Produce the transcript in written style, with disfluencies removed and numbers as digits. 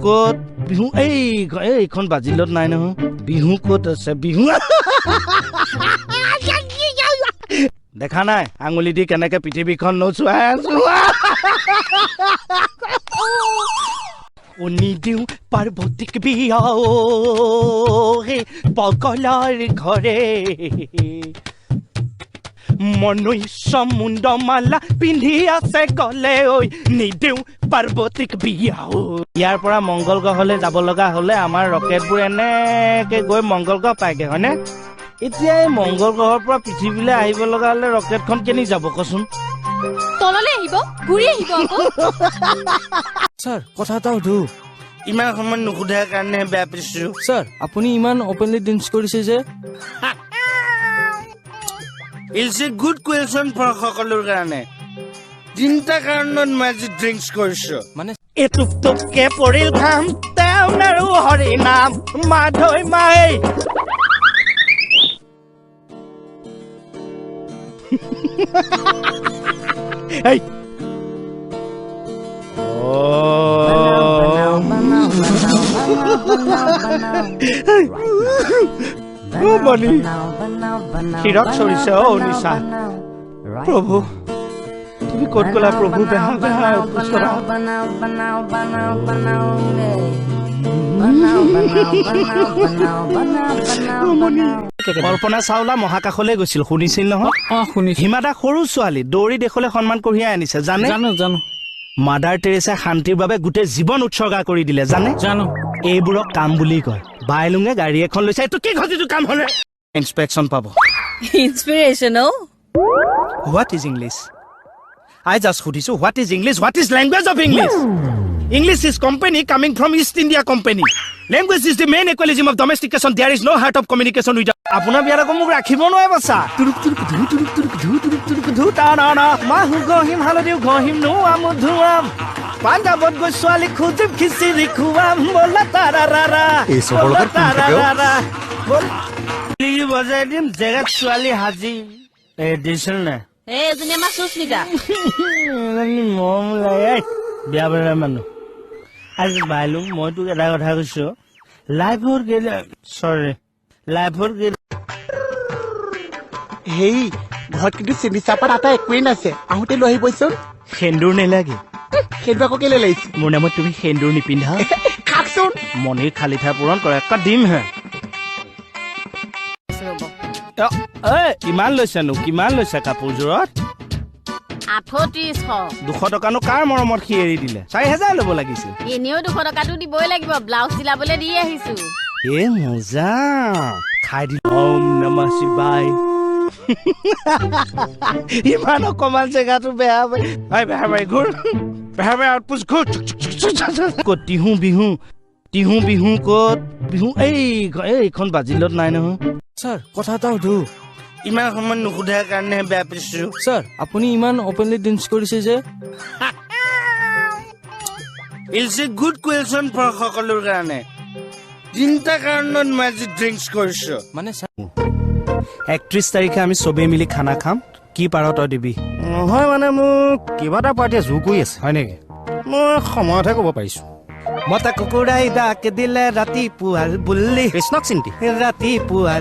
ক'ত বিহু? এই এইখন বাজিলত নাই নহয়। বিহু ক'ত আছে? বিহু দেখা নাই? আঙুলি দি কেনেকে পৃথিৱীখন নচুৱাই আছো। নিদিওঁ পাৰ্বতীক বিয়া পগলাৰ ঘৰে, মনুষ্য মুণ্ডমালা পিন্ধি আছে গলে ঐ, নিদিওঁ পাৰ্বতীক বিয়া। ইয়াৰ পৰা মংগল গ্ৰহলৈ যাব লগা হলে আমাৰ ৰকেটবোৰ এনেকে গৈ মংগল গ্ৰহ পায়গে, হয়নে? এতিয়া এই মংগল গ্ৰহৰ পৰা পৃথিৱীলৈ আহিব লগা হলে ৰকেটখন কেনি যাব কচোন? তললৈ আহিব, ঘূৰি আহিব আকৌ। ছাৰ, কথা এটা সুধো? ইমান সময় নুসুধাৰ কাৰণে বেয়া পাইছো। ছাৰ, আপুনি ইমান অপেনলি ড্ৰিংকছ কৰিছে যে? It's a good question for সকলোৰ কাৰণে। তিনিটা কাৰণত মই আজি ড্ৰিংকছ কৰিছো। মানে এই টোপ টোপকে পৰিল ঘাম, তেওঁ আৰু হৰি নাম মাধৈ মাই। এই মণি শিৰত চৰিছে অ নিচা। প্ৰভু তুমি ক'ত গ'লা প্ৰভু? বেহা বেহা কল্পনা চাওলা মহাকাশলৈ গৈছিল, শুনিছিল নহয়? শুনিছো। হিমা দাস সৰু ছোৱালী, দৌৰি দেশলৈ সন্মান কঢ়িয়াই আনিছে, জানে? জানো জানো। মাদাৰ টেৰেছাই শান্তিৰ বাবে গোটেই জীৱন উৎসৰ্গা কৰি দিলে, জানে? জানো। এইবোৰক কাম বুলি কয়। বাইলুঙে গাড়ী এখন লৈছে, এইটো কি ঘটিটো কাম হলে ইন্সপেকশ্যন পাব। Inspiration. What is English? I just সুধিছো, what is English? What is language of English? English is company coming from East India Company. Language is the main equalism of domestication. There is no heart of communication with. আপোনাৰ বিয়াত আকৌ মোক ৰাখিব নোৱাৰে বাচা। তুৰুক তুৰুক ধু তুৰুক তুৰুক ধু তুৰুক তুৰুক ধু তা না না মাহু ঘঁহিম হালধিও ঘঁহিম নোৱাম ধুৱাম পাঞ্জাৱত গৈ ছোৱালী খুজিম খিচিৰি খুৱাম বলা তাৰাৰা এই চবৰ লগত কোন থাকে অ? তাৰাৰা বল বজাই দিম জেগাত ছোৱালী হাজি এ দিছিল নাই। এই এজনী আমাৰ সুস্মিতা। এজনী মৰম লাগে বিয়া বজাৰ মানুহ। আজি বাইলো মই তোক এটা কথা কৈছো, লাইফত গেলে চৰি লাইফত গেলে হেই, ঘৰত কিন্তু চেনি চাহপাত আটা একোৱেই নাছে, আহোঁতে লৈ আহিবচোন। সেন্দুৰ নেলাগে। সেইটো আকৌ কেলে লাগিছে? মোৰ নামত তুমি সেন্দুৰ নিপিন্ধা। খাকচোন। মনিৰ খালী ঠাই পূৰণ কৰে একটা দিম হে। ঐ কিমান লৈছেনো? কিমান লৈছে কাপোৰযোৰত? 3800। 200 টকানো কাৰ মৰমত সি এৰি দিলে? 4000 ল'ব লাগিছিল। এনেও 200 টকাটো দিবই লাগিব, ব্লাউজ চিলাবলৈ দি আহিছো। এ মজা খাই দিল। ওম নমঃ শিৱায়। ইমান অকমান জেগাটো বেয়া পাই বেহা বাই ঘূৰ বেহা বাই আউটপোষ্ট ঘূৰ। ক'ত তিহু বিহু? তিহু বিহু ক'ত বিহু? এই এইখন বাজিলত নাই নহয়। ছাৰ, কথা এটা সুধো? ইমান সময় নুসুধাৰ কাৰণে বেয়া পাইছো। ছাৰ, আপুনি ইমান অপেনলি ড্ৰিংকছ কৰিছে যে? It's a good question for সকলোৰ কাৰণে। তিনিটা কাৰণত মই আজি ড্ৰিংকছ কৰিছো। মানে 31 তাৰিখে আমি চবেই মিলি খানা খাম, কি পাৰ তই দিবি? নহয় মানে মোক কিবা এটা পাৰ্টিয়ে জোৰ কৰি আছে। হয় নেকি? মই সময়তহে ক'ব পাৰিছো। মতা কুকুৰাই ডাক দিলে ৰাতিপুৱাৰ বুলি কৃষ্ণক চিন্তি ৰাতিপুৱা।